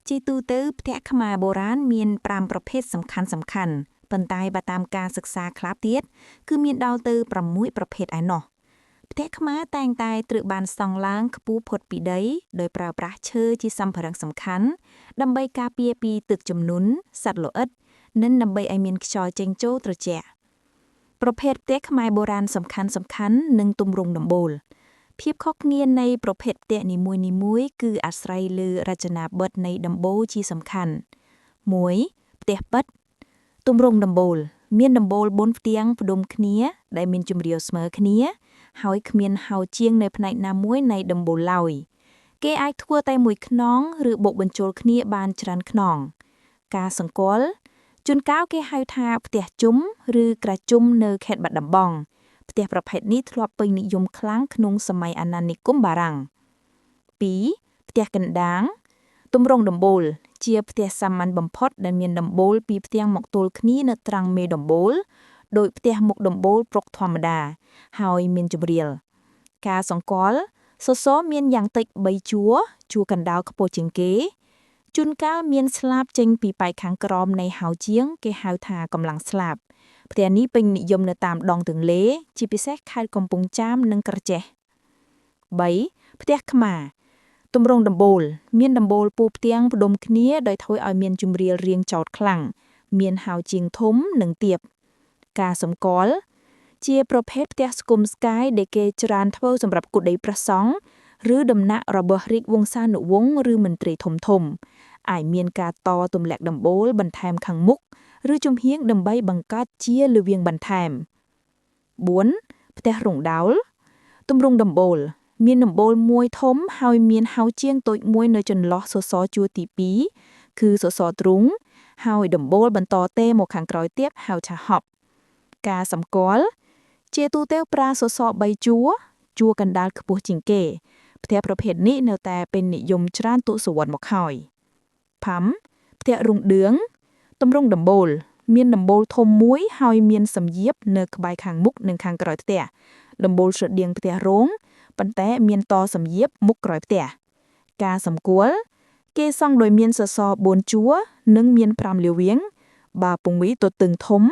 ជាទូទៅផ្ទះខ្មែរបុរាណមាន5ប្រភេទសំខាន់សំខាន់ប៉ុន្តែបើតាមការសិក្សាខ្លះទៀតគឺមានដល់ទៅ6ប្រភេទឯណោះផ្ទះខ្មែរតែងតែត្រូវបានសង់ឡើងខ្ពស់ផុតពីដីដោយប្រើប្រាស់ឈើជាសម្ភារៈសំខាន់ដើម្បីការពារពីទឹកជំនន់សត្វល្អិតនិងដើម្បីឲ្យមានខ្យល់ចេញចូលត្រជាក់ប្រភេទផ្ទះខ្មែរបុរាណសំខាន់សំខាន់និងទម្រង់ដំបូលភាពខុសគ្នានៃប្រភេទផ្ទះនីមួយៗគឺអាស្រ័យលើរចនាបថនៃដំបូលជាសំខាន់1ផ្ទះប៉ិតទម្រង់ដំបូលមានដំបូល4ផ្ទាំងផ្ដុំគ្នាដែលមានជម្រាលស្មើគ្នាហើយគ្មានហៅជាងនៅផ្នែកណាមួយនៃដំបូលឡើយគេអាចធ្វើតែមួយខ្នងឬបុកបញ្ចូលគ្នាបានច្រើនខ្នងការសង្កល់ជួនកាលគេហៅថាផ្ទះជុំឬក្រាជុំនៅខេត្តបាត់ដំបងផ្ទះប្រភេទនេះធ្លាប់ពេញនិយមខ្លាំងក្នុងសម័យអាណានិគមបារាំង2ផ្ទះកណ្ដាងទម្រង់ដំបូលជាផ្ទះសាមញ្ញបំផុតដែលមានដំបូលពីរផ្ទាំងមកទល់គ្នានៅត្រង់មេដំបូលដោយផ្ទះមុខដំបូលប្រុកធម្មតាហើយមានជម្រាលការសង្កល់សសរមានយ៉ាងតិច3ជួរជួរកណ្ដាលខ្ពស់ជាងគេជួនកាលមានស្លាបចេញពីប៉ែកខាងក្រោមនៃហៅជាងគេហៅថាកម្លាំងស្លាបផ្ទះនេះពេញនិយមនៅតាមដងទន្លេជាពិសេសខេត្តកំពង់ចាមនិងក្រចេះ3ផ្ទះខ្មែរទម្រង់ដំបូលមានដំបូលពូផ្ទាំងផ្ដុំគ្នាដោយធ្វើឲ្យមានជម្រាលរាងចោតខ្លាំងមានហៅជាងធំនិងទាបការសម្គាល់ជាប្រភេទផ្ទះស្គុំស្កាយដែលគេច្រើនធ្វើសម្រាប់គុដីព្រះសង្ឃឬដំណាក់របស់រាជវង្សានុវង្សឬមន្ត្រីធំធំអាចមានការតទម្លាក់ដំបូលបន្ថែមខាងមុខឬជំហៀងដើម្បីបង្កើតជាលវៀងបន្ថែម4ផ្ទះរងដោលទម្រង់ដំបូលមានដំបូលមួយធំហើយមានហៅជាងតូចមួយនៅចន្លោះសសរជួរទី2គឺសសរទ្រូងហើយដំបូលបន្តទេមកខាងក្រោយទៀតហៅថាហប់ការសម្គាល់ជាទូទៅប្រើសសរ3ជួរជួរកណ្ដាលខ្ពស់ជាងគេផ្ទះប្រភេទនេះនៅតែពេញនិយមច្រើនទសវត្សរ៍មកហើយផាំផ្ទះរុងឌឿងទម្រង់ដំបូលមានដំបូលធំមួយហើយមានសំយៀបនៅក្បែរខាងមុខនិងខាងក្រោយផ្ទះដំបូលស្រដៀងផ្ទះរោងប៉ុន្តែមានតសំយៀបមុខក្រោយផ្ទះការសម្គាល់គេសង់ដោយមានសសរ4ជួរនិងមាន5លាវៀងបើពងវីទទឹងធំ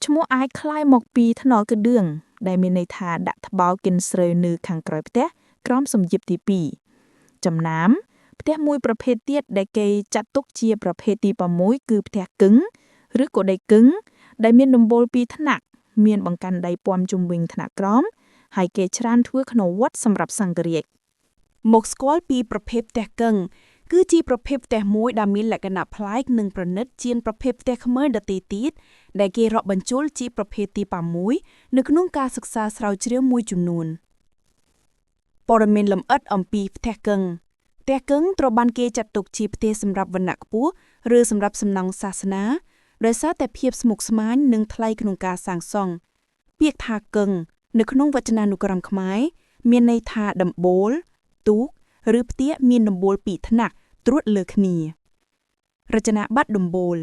ឈ្មោះអាចคล้ายមកពីថ្នល់កឌឿងដែលមានន័យថាដាក់ត្បាល់គិនស្រូវនៅខាងក្រោយផ្ទះក្រោមសំយៀបទី2ចំណាមផ្ទះមួយប្រភេទទៀតដែលគេចាត់ទុកជាប្រភេទទី6គឺផ្ទះកឹងឬក៏ដីកឹងដែលមានដំបូលពីរថ្នាក់មានបង្កាន់ដៃពំជុំវិញថ្នាក់ក្រោមហើយគេច្រើនធ្វើក្នុងវត្តសម្រាប់សង្ឃរាជ មកស្គាល់ពីប្រភេទផ្ទះកឹងគឺជាប្រភេទផ្ទះមួយដែលមានលក្ខណៈប្លែកនិងប្រណិតជាងប្រភេទផ្ទះខ្មែរដទៃទៀតដែលគេរាប់បញ្ចូលជាប្រភេទទី6នៅក្នុងការសិក្សាស្រាវជ្រាវមួយចំនួនព័ត៌មានលម្អិតអំពីផ្ទះកឹងផ្ទះកឹងត្រូវបានគេចាត់ទុកជាផ្ទះសម្រាប់វណ្ណៈខ្ពស់ឬសម្រាប់សំណង់សាសនាដោយសារតែភាពស្មុគស្មាញនិងថ្លៃក្នុងការសាងសង់ពាក្យថាកឹងនៅក្នុងវចនានុក្រមខ្មែរមានន័យថាដំបូលទូកឬផ្ទះមានដំបូលពីរថ្នាក់ត្រួតលើគ្នារចនាប័ទ្មដំបូល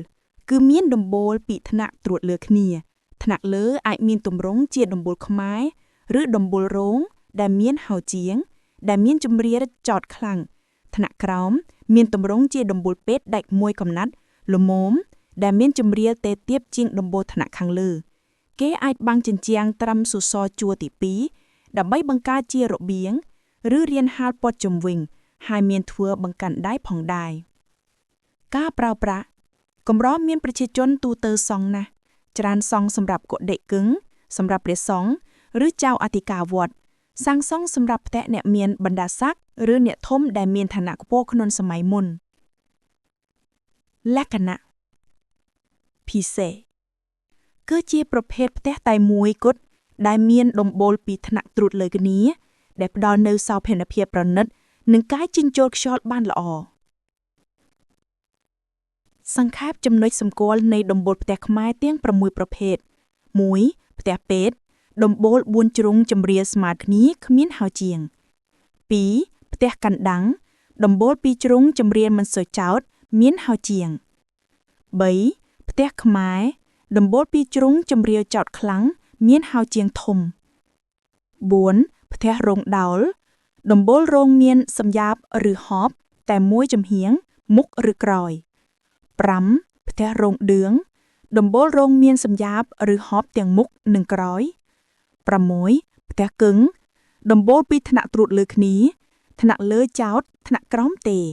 គឺមានដំបូលពីរថ្នាក់ត្រួតលើគ្នាថ្នាក់លើអាចមានទម្រង់ជាដំបូលខ្មែរឬដំបូលរោងដែលមានហៅជាងដែលមានជម្រាលចោតខ្លាំងថ្នាក់ក្រោមមានទម្រង់ជាដំបូលពេទ្យដាច់មួយកំណាត់ល្មមដែលមានជម្រាលទេទាបជាងដំបូលថ្នាក់ខាងលើគេអាចបាំងជញ្ជាំងត្រឹមសសរជួរទី2ដើម្បីបង្កើតជារបៀងឬរានហាលព័ទ្ធជុំវិញហើយមានធ្វើបង្កាន់ដៃផងដែរការប្រើប្រាស់កម្រមានប្រជាជនទូទៅសង់ណាស់ច្រើនសង់សម្រាប់កុដិគឹងសម្រាប់ព្រះសង្ឃឬចៅអធិការវត្តសាងសង់សម្រាប់ផ្ទះអ្នកមានបណ្ដាស័ក្តិឬអ្នកធំដែលមានឋានៈខ្ពស់ក្នុងសម័យមុនលក្ខណៈពិសេសគឺជាប្រភេទផ្ទះតែមួយគត់ដែលមានដំបូលពីរថ្នាក់ត្រួតលើគ្នាដែលផ្ដល់នូវសោភណភាពប្រណិតនិងការចិញ្ចូលខ្យល់បានល្អសង្ខេបចំណុចសម្គាល់នៃដំបូលផ្ទះខ្មែរទាំង6ប្រភេទ1ផ្ទះពេទ្យដំបូល4ជ្រុងចម្រៀលស្មើគ្នាគ្មានហៅជាង2ផ្ទះកណ្ដាំងដំបូល2ជ្រុងចម្រៀលមិនសូវចោតមានហៅជាង3ផ្ទះខ្មែរដំបូល2ជ្រុងចម្រៀលចោតខ្លាំងមានហៅជាងធំ4ផ្ទះរោងដោលដំបូលរោងមានសំយាបឬហប់តែមួយចំហៀង មុខឬក្រោយ5ផ្ទះរោងឌឿងដំបូលរោងមានសំយាបឬហប់ទាំងមុខនិងក្រោយ6ផ្ទះគឹងដំបូលពីរថ្នាក់ត្រួតលើគ្នាថ្នាក់លើចោតថ្នាក់ក្រោមទេ។